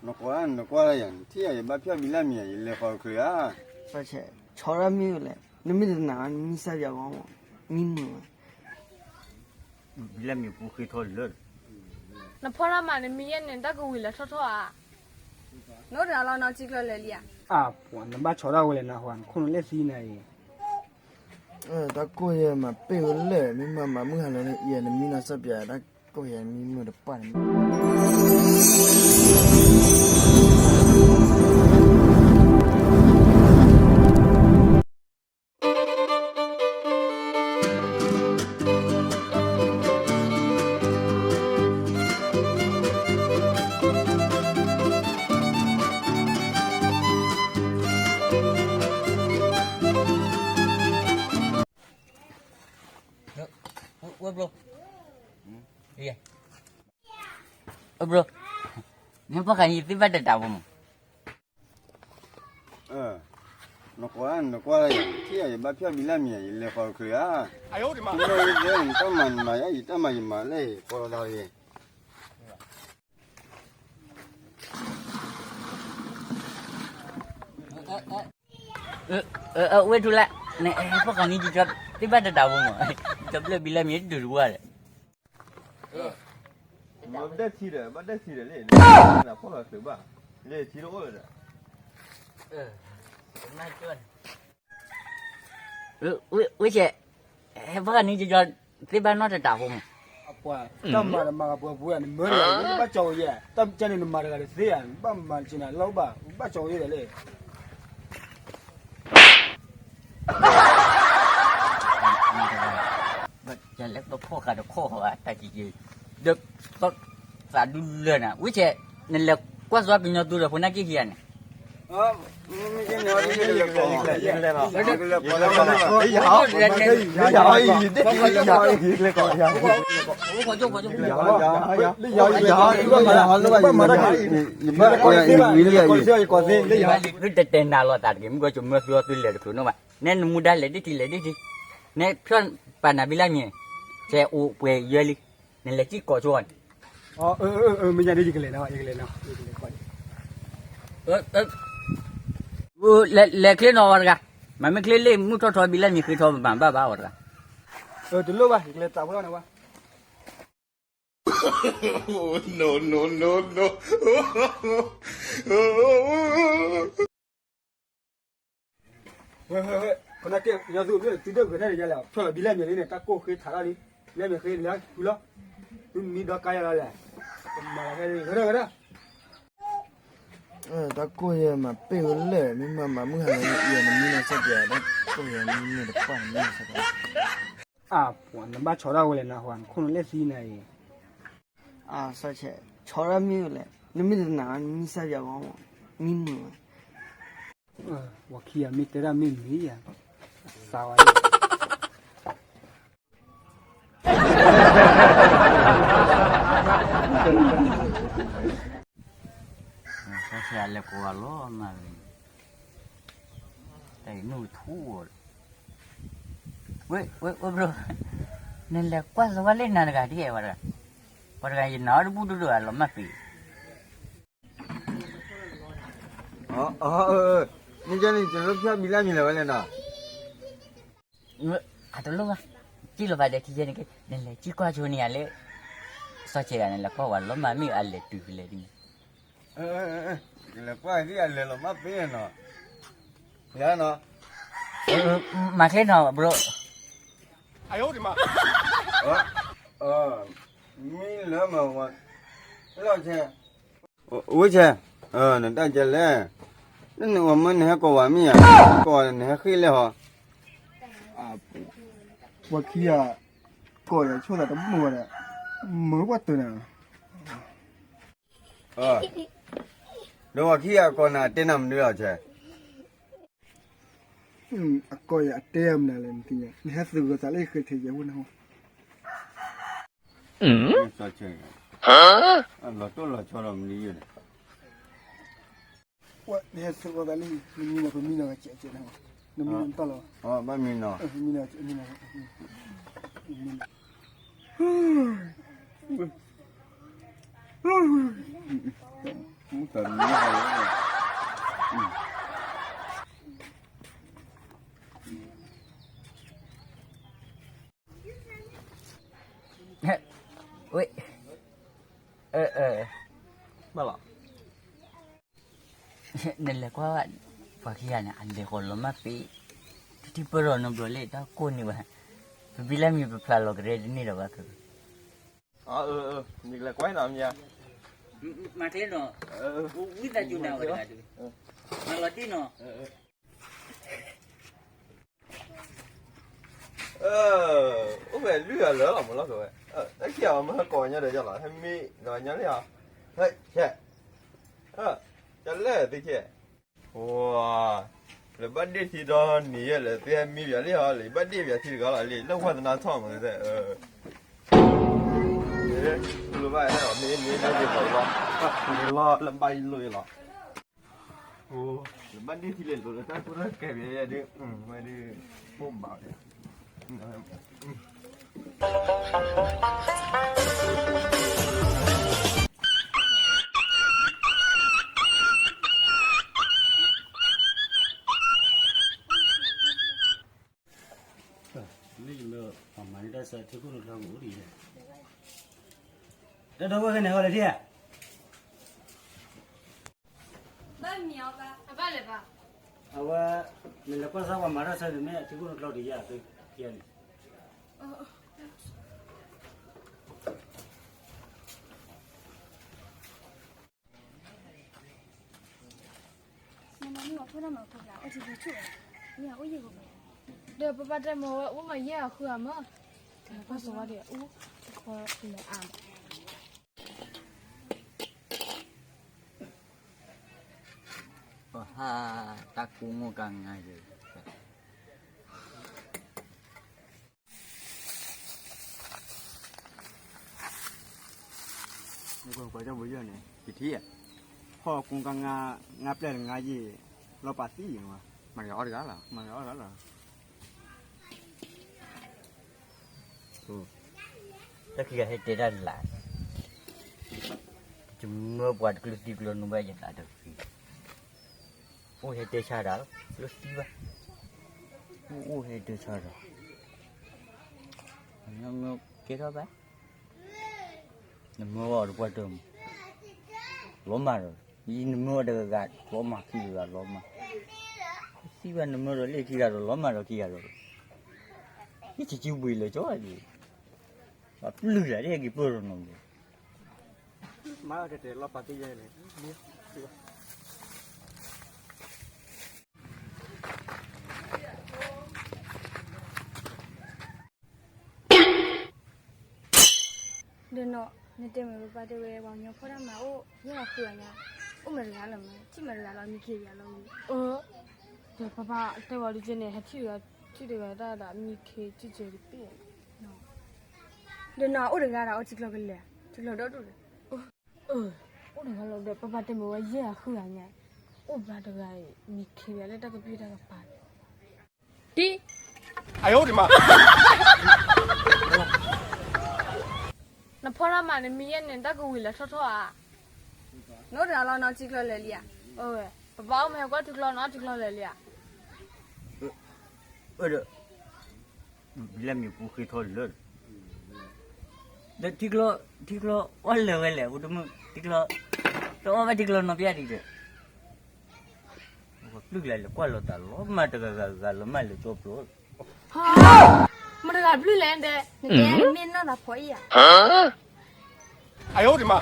နကွၢ် နကွၢ်လၢယၤ နထံၣ်ယၤ ယဘၣ်ဖၠီၣ်ဘံလၢမံၤယၤ ယလဲၤဃီၤချ့ဧါ. ဆီတရၢ်မ့ၢ်ဝဲလဲၣ်, နမ့ၢ်တနာ် နမံစၢ်ပၠးဂီၢ်မး, မံမုာ်ဝဲ. ဘံလၢမံၤပူၤဃ့ထီၣ်လၢ နဖီတၢ်မၤနမံၤယဲၢ်န့ၣ် တၢ်ကဝံၤလၢထီၣ်ထီၣ်ဧါ. နအိၣ်တဂၤလီၤ နီၢ်ထံကျၢၢ်လဲၤလံဧါ. အၢ ပှၤနဘၣ်ဆီတၢ်ဝဲလဲၣ်နဟါ, နခိၣ်နူာ်လဲၣ်သံနၤအံၤ. တၢ်ကိၢ်ယဲမၤပ့ၢ်ဝဲလဲၣ်, မ့ၢ်မၤမၤမုၢ်ဟါလီၤန့ၣ် အံၤနမံနီၢ်စၢ်ပၠး တၢ်ကိၢ်ယဲမံမုာ်တပၣ်န့ၣ် ဝဲဘျီ, ဝဲဘျီ, နဟဲဖီၣ်ဃာ်န့ၣ် ယသ့ဘၣ်တတးဖိမး. နကွၢ် နကွၢ်လၢယၤ ထံၣ်ယၤ ယဘၣ်ဖၠီၣ်ဘံလၢမံၤယၤ ယလဲၤဃီၤချ့ဧါ. နတၢ်မၤနမၤယၤ ယတၢ်မၤယမၤလၢ ကိးလီၤသးဂ့ၤ. ဝဲထူလၢ နဟဲဖီၣ်ဃာ်န့ၣ် ယကၠီသ့ဘၣ်တတးဖိမး, ကၠီဖျၢၣ်ဘံလၢမံၤတတုၤတဝၢ်ဒီး ဘၣ်ဒဲထံဒီး ဘၣ်ဒဲထံဒီးလံ, နဖီၣ်လီၤသုးဘၣ်, လၢထံတအိၣ်လၢၤဒီး, ဝဲဆဲး, ဟဲဖီၣ်ဃာ်န့ၣ် ယကၠီသ့ဘၣ်နီတတးဖိမး. အပှၤ, တၢ်မၤတမၤကပှဲၤပူၤဧါ, နမၢတဂၤ နဘၣ်ကၠီဝဲယဲၢ်, တၢ်ကၠီန့ၣ် နမၤတဂၤတသ့ဧါ, နဘၣ်မၤကၠီနၤလီၤဘၣ်, ဘၣ်ကၠီဝဲယဲၢ်ဒီးလံ. ဘၣ်ကၠီလၢပဖီၣ်ဃာ်တခီၣ်ဃီဧါ, တၢ်ကၠီ, ဒီး, သးဒူလၢာ်နၤ, ဝဲဆဲး, နလဲၤကွၢ်စီၤကညီသူဒီးဖိနၢ်က့ၢ်ခံဂၤန့ၣ် တတဲနၤလီၤသးတဂ့ၤ, မ့ၢ်ကီးကၠိဖိကၠိဖိကၠိဖိ, လၢတတဲနၤလီၤသးတဂ့ၤ, မ့ၢ်ကီးကၠိမၢသုအီသုလဲၤတချုးနီၢ်ဘၣ်, နဲနမူဒါလဲၤဒ်ထံလဲၤဒ်ထံ, နဲဖျီၣ်ပာ်နၤဘံလၢမံၤ, ဆဲးအိၣ်ပှဲၤယွဲလံ, နလဲၤစံၣ်ကိးကၠိန့ၣ်, လဲၤချ့နီၤဝဲတဂၤ, မ့မ့ၢ်ချ့လၢမုၢ်ထီၣ်ထီဘံလၢမံၤဃ့ထီၣ်မၤဘၣ်ဘၣ်ဝဲတဂၤ, တလိၣ်ဘၣ်, ယကလဲၤသးဝဲအီၤန့ၣ်ဝဲ. No, no, no, no. ဝဲ, ဝဲ, ဝဲ, ဖိနၢ်က့ၢ် ကညီသူ မ့ၢ်သုဒိၣ်ဂဲၤန့ၣ်ယလဲၣ်, ဖျီၣ်လီၤဘံလၢမံၤလံန့ၣ် တၢ်ကိၢ်ဃ့ထးထီၣ်လံ, လၢမံၤဃ့လၢဃုလီၤ, သုမံဒီကါယၤလီၤလဲၣ်, ကမၤလီၤခဲဂ့ၤဂ့ၤ, တၢ်ကိၢ်ယဲမၤပ့ၢ်ဝဲလဲၣ်, မ့ၢ်မၤမၤမုၢ်ဟါလီၤန့ၣ် အံၤနမံနီၢ်စၢ်ပၠး တၢ်ကိၢ်ယဲမံမုာ်တပၣ်န့ၣ်မံနီၢ်စၢ်ပၠး. အၢ, ပှၤနဘၣ်ဆီတၢ်ဝဲလဲၣ်နဟါ, နခိၣ်နူာ်လဲၣ်သံနၤအံၤ. အၢ, ဆီတရၢ်မ့ၢ်ဝဲလဲၣ်, နမ့ၢ်တနာ် နမံစၢ်ပၠးဂီၢ်မး, မံမုာ်ဝဲ. ဝၤခံဂၤမ့ၢ်တဲတၢ်မ့ၢ်မ့ၢ်ယၤ, သးဝဲ ဆီတရၢ်လဲၤကိးဝဲလီၤမး, တၢ်အံၤနုၢ်ထူၣ်, ဝဲ, ဝဲ, ဝဲဘျီ, နလဲၤကွၢ်စီၤဝဲလၢနၤတဂၤဒ်ဝဲတဂၤ, ပှၤတဂၤယနာ်အီၤတဘူၣ်ဒိၣ်ဒိၣ်အလီၤမၢ်ပ့ၤ မ့ၢ်ကန့ၣ် တလိၣ်ဖျီၣ်ဘံလၢမံၤလၢၤဝဲလဲၣ်နီၤ, အတလိၣ်ဘၣ်, စံၣ်လီၤဘၣ်ဒီးထံယဲန့ၣ်က့, နလဲၤစံၣ်ကွၢ်ဆိန့ၣ်ယၤလၢ, စီၤဆဲးဂၤန့ၣ် လဲၤကွၢ်ဝဲလီၤမၢ်မ့ၢ်အလဲၤတုၤဖဲလဲၣ်ဒ်န့ၣ်, ကလဲၤကွၢ်ဒ်အလဲၤလီၤမၢ်ပ့ၤနီၤ, ယၤနီၤ, မၤချ့နီၤ bro, မံလၢမၤဝဲ, လီၤဆဲး ဝဲဆဲး, နတၢ်ကဲလဲၣ်, နအိၣ်မ့ၢ်နဟဲကိးဝဲမ့ၢ်ဧါ, ကိးနဟဲဃ့ၢ်လဲၣ်ဟီ, ပှၤခံဂၤ, ကိးယၤဆိၣ်သးတမုာ်ဝဲဒီး, မုာ်ပှၢ်တၢၢ်န့ၣ်, ဒီးပှၤခံဂၤကိးနၤတဲနၤမနုၤလီၤဆဲး အကိးယၤအတဲယၤမနုၤလဲၣ်နသ့ၣ်ညါ, နဟဲသုးဂီၤသးလၢယဃ့ထဲယဲၢ်ဖိန့ၣ်, လီၤတိၢ်လီၤဆီဒီးမနုၤယဲၢ်န့ၣ်, နဟဲသုးဂီၤသးလၢ နမံနီၤပမံနီၤဂၤကဲးကဲးန့ၣ်, နမံနီၤတၢ်လီၤ, ဘၣ်မံနီၤ, မံနီၤ, မံနီၤ, မံနီၤ မ့ၢ် မ့ၢ် ဝ့ၢ်, အၢ အၢ ဘၣ်လီၤ, နလဲၤကွၢ် ပှၤခံဂၤန့ၣ် အလဲၤဃီၤလီၤမၢ်ပ့ၤ, ထံထံပၢၢ်ထီၣ်နီတဘျီလံ တၢ်ကိၢ်န့ၢ်ဝဲ, ပဘံလၢမံၤပဖျါလီၤကရဲတန့ၢ်ဒီးဘၣ်က, မ့ၢ်ကလဲၤကွၢ်နီၤမ့ၢ်ဧါ, မၤကျဲနီၤ, ဝံသးစူၤနၤဝဲတဂၤ, မၤလီၤတံၢ်နီၤ. အိၣ်ဖဲလွံၢ်ဂၤလၢာ်လီၤ မ့ၢ်လီၤကဝဲ, တၢ်ခံဂၤအီၤမ့ၢ်ဟဲကိးညီဒီးယလီၤ ဟဲမံဒီးညီလံဧါ, ဟဲ, ကလဲၣ်သုကဲ, လၢဘၣ်ဒ့ၣ်ထံဒီးနံၤယဲၢ်လၢသုဟဲမံပယီၤလံဟီလံ ဘၣ်ဒ့ၣ်ပယီၤထံတဂၤလီၤလံ လၢဝဲသနာထီၣ်မး, လၢဘၣ်ယလီၤ မ့ၢ်မ့ၢ်လၢဒ့ၣ်ပယီၤလီၤ, လၢဘၣ်ယလိၣ်ယလီၤ. လၢဘၣ်ဒ့ၣ်ထံလၢလိၤလၢတၢ်ကူၣ်တၢ်ကဲဘၣ်ဒုး, ဝဲဒုး, ပိၢ်ဘၣ်ဝဲဒၣ်, မ့ၢ်လၢပှၤမၤန့ၢ်တၢ်ဆၢထံခိၣ်နူာ်ချီကအိၣ်ဒ်လဲၣ်, တၢ်ဒီပုၢ်ဝဲၢ်န့ၣ် ဟဲလၢထံဧါ, ဘၣ်မံၤအီၤဘၣ်, အဘၣ်လဲၤဘၣ်, အဝဲ, နလဲၤကွၢ်စၢ်ပှၤမၤတၢ်ဆၢန့ၣ် မ့ၢ်အထံခိၣ်နူာ်ချီဒ်ယဲၢ်အသုခံဂၤန့ၣ် ဒီးပပၢ်တဲမ့ၢ်ဝဲအိၣ်မးယဲၢ်အဃုအမၢ, ကွၢ်စဝါဒံးအိၣ်, တခီလဲၤအါမး, ပဟး, တၢ်ကူမိၢ်ကါငါယဲၢ် ကွၢ်တၢ်ဘိယၢ်န့ၣ် ယထံၣ်, ဖီၣ်ကူကါငါ, ငါပျဲၢ်တငါယံာ်, လီၤပာ်သံယံာ်မး, မၤဂ့ၤအီၣ်တဂၤလီၤ, မၤဂ့ၤအီၣ်တဂၤလီၤ, တၢ်ခံဂၤဟဲတဲတၢ်လၢ်, ယမၢပှၤတကျိသံကျိနူဘၣ်ယသးတဂ့ၤ, အိၣ်ဟဲတဲဆါတၢ်လီၤ, ကျိသံဘၣ်, အိၣ်ဟဲတဲဆါတၢ်, ကဲထီၣ်ဘၣ် နမၢအီၤတပှၢ်တၢၢ်မး, လီၤမၢ်ဒီး, နမၢအီၤတဂၤဂၤ လီၤမၢ်ခံဂၤဂၤလီၤမၢ်, သံဘၣ် နမၢဒီးလၢခံဂၤဒီး လီၤမၢ်ဒီးခံဂၤဒီး, ဟံၣ်ဆံးကံဘှံးလၢာ်ကၠီဒံး, ပျုၢ်လၢ်တဟဲက့ၤပၢၢ်ဒီးနီၤ, မၤတတဲလီၤပာ်သံယဲၢ်န့ၣ်, ဒီးနီၤ, နတဲမ့ၢ်ပပၢ်တဲဝဲ ပှၤကညီဖီၣ်တၢ်မၤအိၣ် ယဲၢ်ဂၤဃုဂၤညါ, အိၣ်မ့ၢ်တဂၤလီၤမး ထံၣ်မ့ၢ်တဂၤလီၤ မံခ့ယၤလီၤမး, ဒီးပပၢ်တဲဝဲဒ်ကဲန့ၣ် ဟဲထံၣ်တဂၤ, ထံၣ်တဂၤတၢ်ဒီး မံခ့ကံကဲတပ့ၢ်, ဒီးနီၤ အိၣ်တဂၤဒီး အိၣ်ထံကျိကလဲာ်, ထံကျိဒီဒူၣ်ဒီး အိၣ်တဂၤလီၤဒီး ပပၢ်တဲမ့ၢ်ဝဲယဲၢ်ဂၤဃုဂၤညါ, အိၣ်ဘျါတဂၤအံၤ မံခ့ဘၣ်လၢတၢ်ကပံၢ်တၢ်ကပၤန့ၣ်, တံၤ, နဖီၣ်တၢ်မၤန့ၣ် မံယဲၢ်န့ၣ် တၢ်ကဝံၤလၢထီၣ်ထီၣ်ဧါ, နအိၣ်တဂၤလီၤ နထံကျိလဲၤလံဧါ, ပပၢ်အိၣ်မ့ၢ်ဟဲကွၢ်ထံကျိ နထံကျိလဲၤလံဧါ, ဒီး ဘံလၢမ့ၢ်ပူၤဃ့ထီၣ်လၢာ်, ဒီးထံကျိ, ထံကျိအီၣ်လၢာ်ဝဲလဲၣ် အိၣ်တမုၣ်, ထံကျိ, တအီၣ်ဘၣ်ထံကျိနီၢ်ပျၢ်ဒံးဒီး, ပျုၢ်ကလဲၤလၢကွၢ်လီၤသးလီၤမၢ်တဂၤဂၤဂၤလီၤမၢ်လၢကၠီပျိ, မတဂၤဘျုးလဲၣ်ဒီး, နတဲမ့ၢ်နီၢ်သးဖီအံၤဧါ, အအိၣ်ဒံးမး